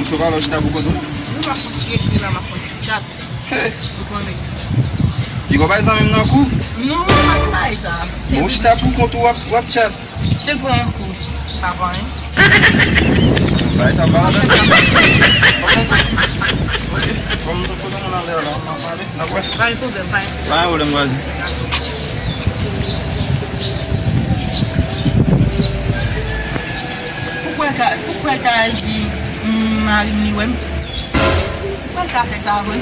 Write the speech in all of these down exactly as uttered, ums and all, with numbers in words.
Chofè, al chita pou kont ou. Nou pa fouti rete la, m ap fè ti tchat. Hey. Ou konnen. Piga w bay zanmi m nan kou. Non, pa gen bagay sa. Bon, chita pou kont ou, w ap, w ap tchat. Si l pran yon kou, sa pa anyen. Bagay sa pa anyen. Ok. Kòm nou kote moun anlè la, n ap pale. N ap wè. Pa gen pwoblèm, pa gen pwoblèm. Pa gen pwoblèm, vwazen. Poukwa l ta, poukwa l ta al di, mm, mari m li wè m? Poukwa l ta fè sa vre?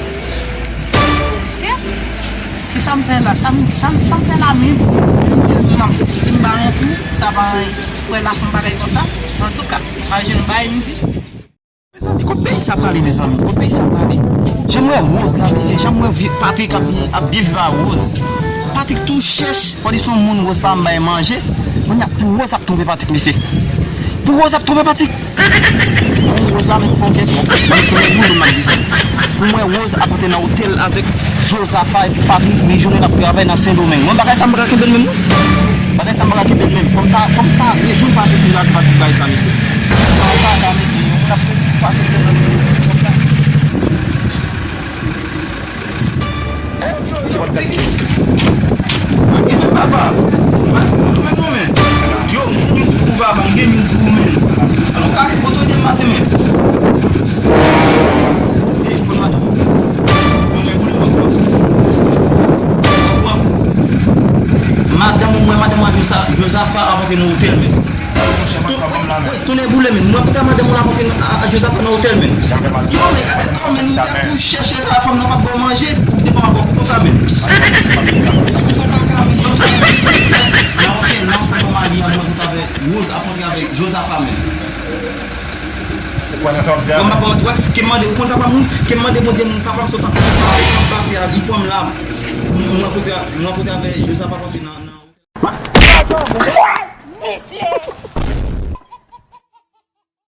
Mesye, se sa m fè la, sa m, sa m, sa m fè la menm? M, si m ba yon kou, sa pa anyen. Poukwa l ta fè yon bagay konsa? Antouka, pa jwenn bagay m di. Mezanmi, kot peyi sa prale, mezanmi? Kot peyi sa prale? Jan m wè Rose la, mesye, jan m wè vye Patrick ap, ap byen viv a Rose. Patrick tou chèch, fò di se yon moun Rose pa janm bay manje. Kounye a, pou Rose ap twonpe Patrick, mesye. Pou Rose ap twonpe Patrick. Bon, Rose la menm fò gen, bon, mwen konnen boule m ap di sa. Pou mwen, Rose ap antre nan otèl avèk Josapha epi Patrick, men jounen l ap travay nan Sendomeng. Mwen, bagay sa m pa ka kenbe l menm, non. Bagay sa m pa ka kenbe l menm. Fò m ta, fò m ta rejwenn Patrick pou m ta di Patrick bagay sa, mesye. Sa pa ka, mesye. Yon moun ap pase tèl nan konsa. Yo, yo, Ziki. Mwen gen men papa. Mwen, mwen, mwen, mwen. Yo, mwen gen news pou ou, papa. Mwen gen news pou ou, men. Alò, ka kote w ye maten, men? Ey, konn madanm. Mwen, mwen, mwen, mwen. Madanm ou, mwen, madanm mwen, Josa-, Josafa ap antre nan otèl, men. Tou-, wi, tounen boule, men. Mwen, pou ta madanm ou la monte nan, a, a Joseph nan otèl, men. Yo, men, gade, non, men, nou te pou chèche travay, fanm nan pa ba w manje, ou te fè w konsa, men. Ou pa ka, men, non. Nan otèl, nan otèl, mari a, mwen, pou ta fè Rose ap antre avèk Joseph, men. Ou kwè nan sa w ap di a? Mwen, m ap ba w di, wè, ke m mande, ou konn papa m, wi, ke m mande Bondye, m, papa m sot ap, ap, ap, ap, ap, li pran m la, mwen, mwen, kote, mwen, kote avèk Joseph ap antre nan, nan Visye!